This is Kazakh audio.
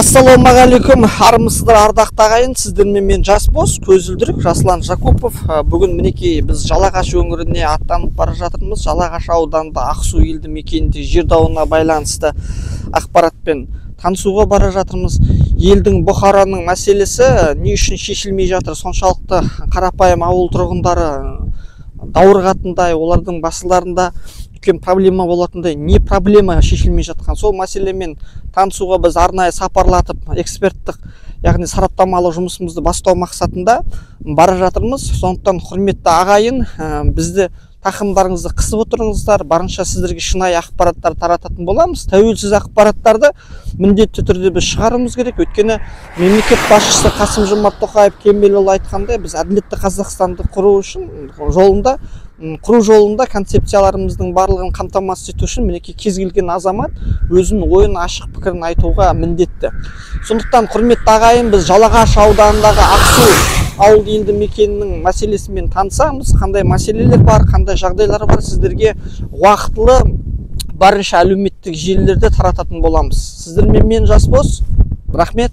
Ассалаумағалейкум, армысыздар, ардақты ағайын. Сіздермен мен жас бос көзілдірік Жасұлан Жакупов. Бүгін мінекей біз Жалағаш өңіріне аттанып бара жатырмыз. Жалағаш ауданында Ақсу елді мекенінде жер дауына байланысты ақпаратпен танысуға бара жатырмыз. Елдің, бұқараның мәселесі не үшін шешілмей жатыр? Соншалықты қарапайым ауыл тұрғындары даурығатындай, олардың басыларында үлкен проблема болатындай не проблема шешілмей жатқан? Сол мәселемен танысуға біз арнайы сапарлатып, эксперттік, яғни сараптамалы жұмысымызды бастау мақсатында бара жатырмыз. Сондықтан, құрметті ағайын, бізді тақымдарыңызды қысып отырыңыздар, барынша сіздерге шынайы ақпараттар тарататын боламыз. Тәуелсіз ақпараттарды міндетті түрде біз шығаруымыз керек, өйткені мемлекет басшысы Қасым Жомарт Тоқаев Кемелұлы айтқандай, біз әділетті Қазақстанды құру үшін жолында, құру жолында концепцияларымыздың барлығын қамтамасыз ету үшін мінекей кез келген азамат өзінің ойын, ашық пікірін айтуға міндетті. Сондықтан, құрметті ағайын, біз Жалағаш ауданындағы Ақсу ауыл елді мекенінің мәселесімен танысамыз. Қандай мәселелер бар, қандай жағдайлар бар, сіздерге уақытылы барынша әлеуметтік желілерде тарататын боламыз. Сіздермен мен, жас бос. Рахмет.